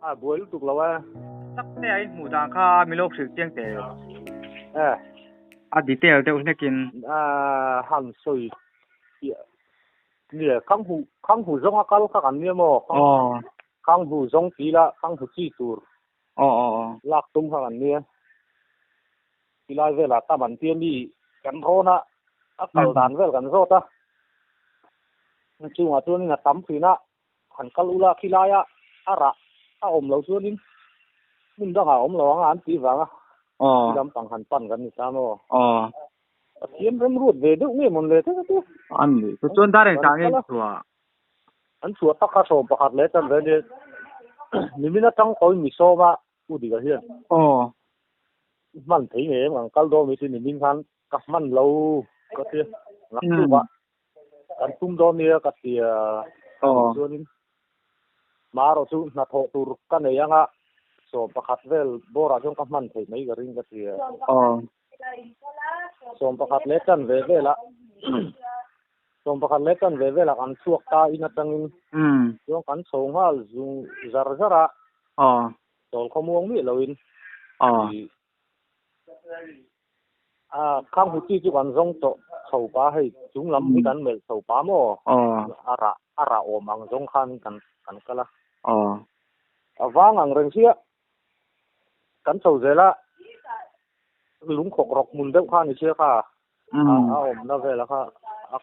A buai lutuk lo a. Sakte a in hmuh dan kha mi lo hrilh chiang teh. Eh. A detail deuh hlekin. A han sawi piah nge khang hu khang hu zawng a kal kha kan nia maw? Aw. Khang hu zawng ti ila khang hu chi tur. Aw aw aw. Lak tum kha kan nia. Tilai velah tam an tia mi kan rawn a, a kal dan vel kan zawt a. Chungah chuanin a tam thin a, han kal ula khi laia a rah a awm lo chuanin hmun dangah a awm lo ang a an tih vanga khi lampang han pan kan ni ta maw? Pathian remruat ve deuh nge mawn le te te. An ni. Chuan dar engtah nge in chhuah? An chhuah tak kha sawm pakhat leh chan ve nia. Nimin atang pawhin mi sawm a U Dika hian. Hman thei ngei em ang kal dawn mai chu nimin khan ka hman lo ka tia naktuk ah kan tum dawn nia ka tia chuanin marawh chu hnathawh tur ka nei anga sawm pakhat vel bawrah chuan ka hman theih mai ka ring ka tia sawm pakhat leh tan ve velah sawm pakhat leh tan ve velah kan chhuak ta in atangin chuan kan chho nghal zung zar zar a. Chawl khawmuang miah loin i a khang hu chi chu kan zawng tawh chho pa hei chung lam hi kan melh chho pa maw a rah a rah awm ang zawng khan kan kan kal a a vang ang reng sia kan chho zel a lungkhawk rawk hmun deuh kha ni sia kha a awmna vel a kha a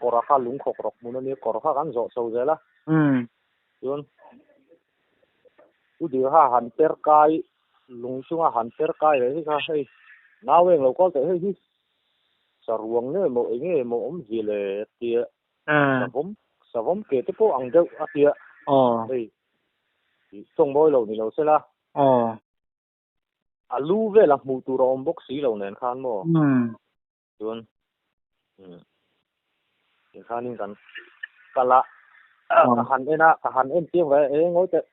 kawr a kha lungkhawk rawk hmun a nia kawr kha kan zawh chho zel a chuan U Dirha han per kai lung chunga han per kai leh hi kha hei nau eng lo kawl teh hei hi saruang nge maw eng nge maw awmzia le tia savawm savawm ke te pawh ang deuh a tia hei tawng mawi lo ni lo sela a lu vela hmuh tur a awm bawk si lo nen khan maw Chuan tikhanin kan kal a, ka han en a, ka han en chiang ve e ngawi teh.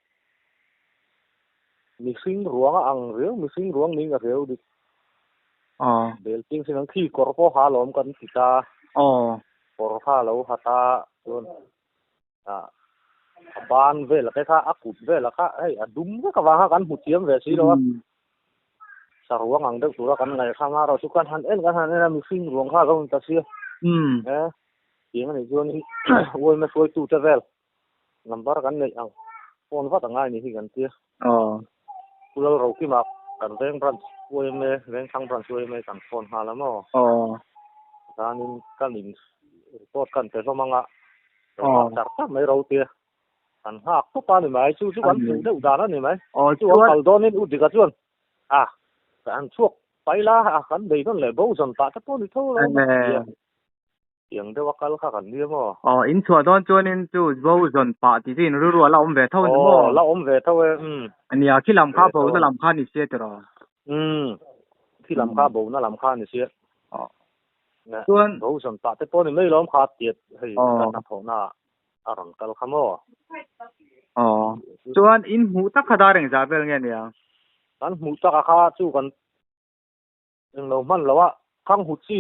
Mihring ruang a ang riau, mihring ruang ning a riau dik. Bel ching sin ang khi kawr pawh ha lawm kan ti ta. Kawr kha lo ha ta chuan a ban vel te kha a kut vel kha hei a dum vek avang kha kan hmu thiam ve si lo a. Saruang ang deuh tura kan ngaih kha marawh chu kan han en kan han en a mihring ruang kha a lo ni ta sia. E tiang a nih chuan uaima hruaitu te vel number kan neih ang phone vat a ngai ni hi kan tia. Pu Lalrokima kan veng branch uaima vengthlang branch uaima kan phone nghal a maw. Chuanin kan in report kan pe hlawm anga char char mai ro tia. Kan nghak tawp a ni mai, chu chu kan hmuh deuh dan a ni mai. Chu an kal dawnin U Dika chuan a kan chhuak pai la a kan bei nawn leh bo zawn pah te pawh ni tho lo tia tiang deuh a kal kha kan nia maw. Aw in chhuah dawn chuanin chu bo zawn pah tih chu in rilru a la awm ve tho ni maw? Aw la awm ve tho e umm. Nia khi lam kha bo na lam kha ni sia tiraw? Umm khi lam kha bo na lam kha ni sia. Aw chuan bo zawn pah te pawh ni mai lawm kha tiat hei ka hnathawhna ah. a rawn kal kha maw? Aw. Chuan in hmuh tak kha dar engzah vel nge nia? Kan hmuh tak a kha chu kan englo hman lo a, khang hu chi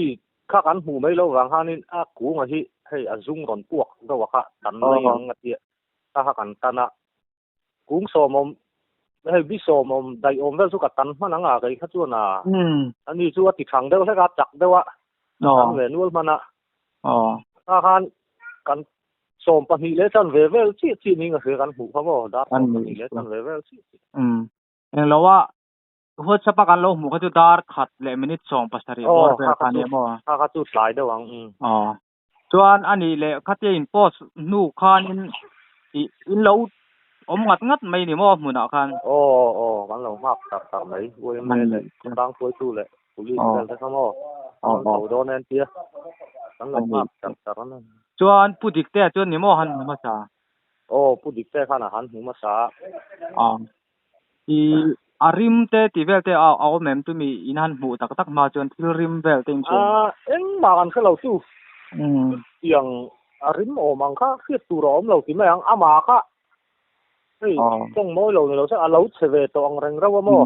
kha kan hmuh mai lo vang khanin a kunga hi hei a zung rawn puak deuh a kha tan mai ang a tia kha kha kan tan a, kung sawmawm hei bi sawmawm daih awm vel chu ka tan hman ang a kei kha chuan a ani chu a ti thang deuh hlek a chak deuh a tan ve nual hman a kha khan kan sawm pahnih leh chan ve vel chiah chiah ning a hria kan hmuh kha maw dar sawm pahnih leh chan ve vel chiah chiah. Englo a WhatsApp a kan lo hmuh kha chu dar khat leh minute sawm pasarih bawr vel kha nia maw? Kha kha chu tlai deuh ang. Chuan a nih leh khatia in post hnu khanin ih in lo awm ngat ngat mai ni maw hmunah khan? Aw aw kan lo nghak tak tak mai UMA leh Tlangpuaitu leh Police vel te kha maw an rawn tho dawn e an tia kan lo nghak tak tak a ni. Chuan Pu Diktea chuan ni maw han hmu hmasa? Aw Pu Diktea khan a han hmu hmasa a. Aw I a rim te tih vel te a awm em tumi in han hmuh tak tak hma chuan thil rim vel te in hria em? A engmah kan hre lo chu. Tiang a rim awm ang kha hriat tur a awm lo ti mai ang amah kha hei tawng mawi lo ni lo se a lo chhe ve tawh ang reng reuh a maw?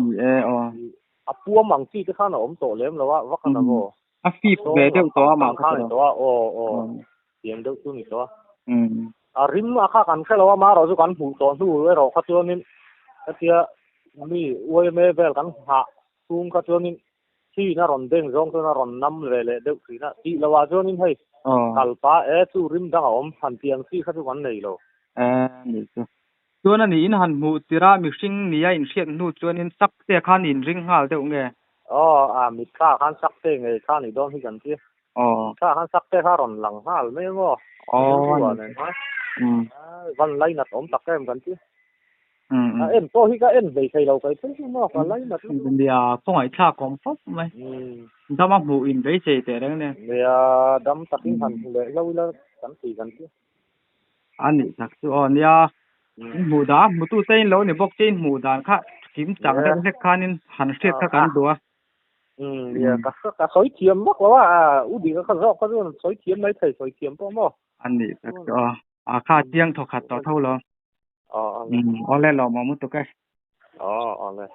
A puam ang chi te khan a awm tawh lem lo a vak a na maw? A fip ve deuh tawh amah kha ni tawh a aw aw tiang deuh chu ni tawh a. A rim a kha kan hre lo a, amaherawh chu kan hmuh tawh hnu erawh kha chuanin hetia mi yma vel kan nghah chhung kha chuanin Thin a rawn beng zawng chuan a rawn nam ve leh deuh thin a, tih loh ah chuanin hei kalpa e chu rim dang a awm han tih ang chi kha chu kan nei lo. E ni chu. Chuan a ni in han hmuh tirh a mihring ni a inhriat hnu chuanin sak te khan inring nghal deuh nge? Aw a mitthla khan sak te ngei kha ni dawn hi kan ti. Aw. Mitthla khan sak te kha a rawn lang nghal mai ang aw. Aw a ni. Van lainat awm tak em kan ti. A en pawh hi ka en hlei thei lo kai thei chu maw ka lainat lutuk. Nia khawngaih thlak awm fawp mai. Dam a hmuh in beisei teh reng nen. Nia dam takin han hmu leh hlo ila kan ti kan ti. A nih tak chu aw nia in hmuh dan a hmutu te in lo ni bawk che in hmuh dan kha kim chang deuh hlek khanin han hriat kha kan duh a. Nia ka ka sawi thiam vak lo a u dika ka zawk kha chuan sawi thiam mai thei sawi thiam pawh maw. A nih tak chu aw a kha chiang thawkhat tawh tho lo. Aw awle lawm awm lutuk e. Aw awle.